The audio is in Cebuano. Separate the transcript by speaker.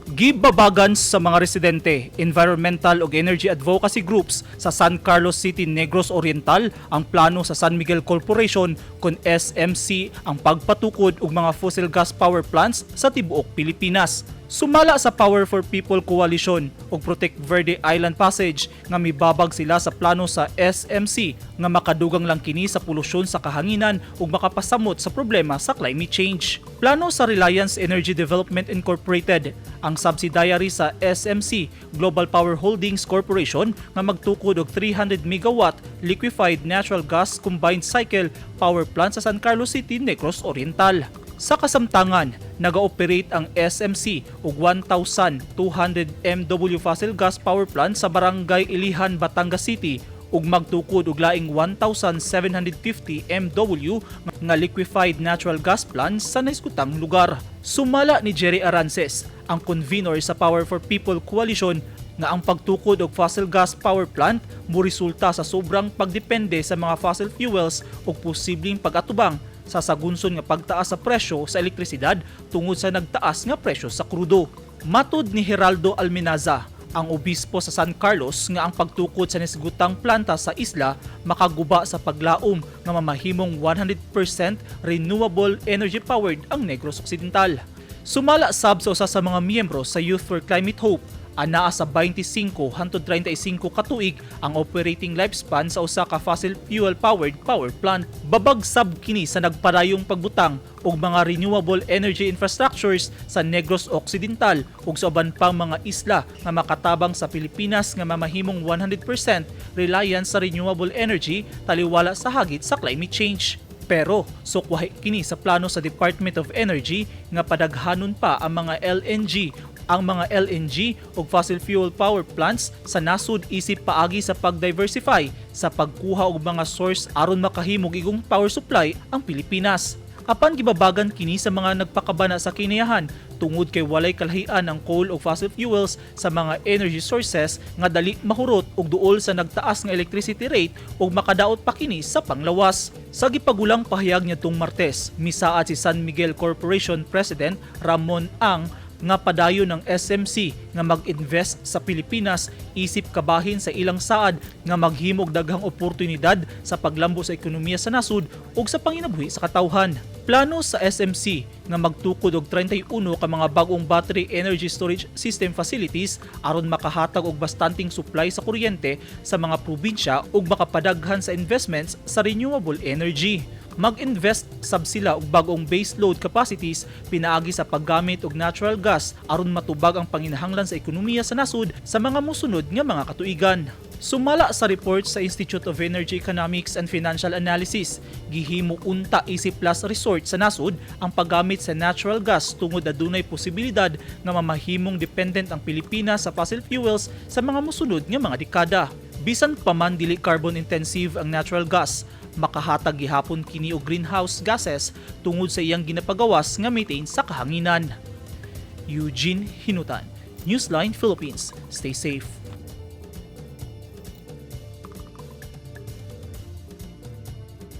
Speaker 1: Gibabagan sa mga residente, environmental ug energy advocacy groups sa San Carlos City, Negros Oriental ang plano sa San Miguel Corporation kon SMC ang pagpatukod og mga fossil gas power plants sa tibuok Pilipinas. Sumala sa Power for People Coalition ug Protect Verde Island Passage nga mibabag sila sa plano sa SMC nga makadugang lang kini sa polusyon sa kahanginan ug makapasamot sa problema sa climate change. Plano sa Reliance Energy Development Incorporated, ang subsidiary sa SMC Global Power Holdings Corporation, nga magtukod og 300 megawatt liquefied natural gas combined cycle power plant sa San Carlos City, Negros Oriental. Sa kasamtangan, naga-operate ang SMC og 1,200 MW fossil gas power plant sa Barangay Ilihan, Batangas City ug magtukod og laing 1,750 MW nga liquefied natural gas plant sa nahiskutang lugar. Sumala ni Jerry Arances, ang convener sa Power for People Coalition, nga ang pagtukod og fossil gas power plant moresulta sa sobrang pagdepende sa mga fossil fuels ug posibleng pag-atubang sa sagunson nga pagtaas sa presyo sa elektrisidad tungod sa nagtaas nga presyo sa krudo. Matud ni Geraldo Almenaza, ang obispo sa San Carlos, nga ang pagtukod sa nisgutang planta sa isla makaguba sa paglaom nga mamahimong 100% renewable energy powered ang Negros Occidental. Sumala sab sa usa sa mga miyembro sa Youth for Climate Hope, anaa sa 25 hangtod 35 ka tuig ang operating lifespan sa usa ka fossil fuel powered power plant. Babag sab kini sa nagpadayong pagbutang og mga renewable energy infrastructures sa Negros Occidental ug sa uban pang mga isla nga makatabang sa Pilipinas nga mamahimong 100% reliance sa renewable energy taliwala sa hagit sa climate change. Pero sukwahi kini sa plano sa Department of Energy nga padaghanon pa ang mga LNG ug fossil fuel power plants sa nasud isip paagi sa pag-diversify sa pagkuha og mga source aron makahimog igong power supply ang Pilipinas. Apan gibabagan kini sa mga nagpakabana sa kinayahan tungod kay walay kalahian ang coal ug fossil fuels sa mga energy sources nga dali mahurot ug duol sa nagtaas nga electricity rate ug makadaot pa kini sa panglawas. Sa gipagulang pahayag niadtong Martes, misaad si San Miguel Corporation President Ramon Ang nga padayon ng SMC nga mag-invest sa Pilipinas isip kabahin sa ilang saad nga maghimog daghang oportunidad sa paglambo sa ekonomiya sa nasod ug sa panginabuhi sa katawhan. Plano sa SMC nga magtukod og 31 ka mga bag-ong battery energy storage system facilities aron makahatag og bastanteng supply sa kuryente sa mga probinsya ug makapadaghan sa investments sa renewable energy. Mag-invest sab sila og bag-ong base load capacities pinaagi sa paggamit og natural gas aron matubag ang panginahanglan sa ekonomiya sa nasod sa mga mosunod nga mga katuigan. Sumala sa report sa Institute of Energy Economics and Financial Analysis, gihimo unta isip last resort sa nasod ang paggamit sa natural gas tungod adunay posibilidad nga mamahimong dependent ang Pilipinas sa fossil fuels sa mga mosunod nga mga dekada. Bisan pa man dili carbon intensive ang natural gas, makahatag gihapon kini og greenhouse gases tungod sa iyang ginapagawas nga methane sa kahanginan. Eugene Hinutan, Newsline Philippines. Stay safe.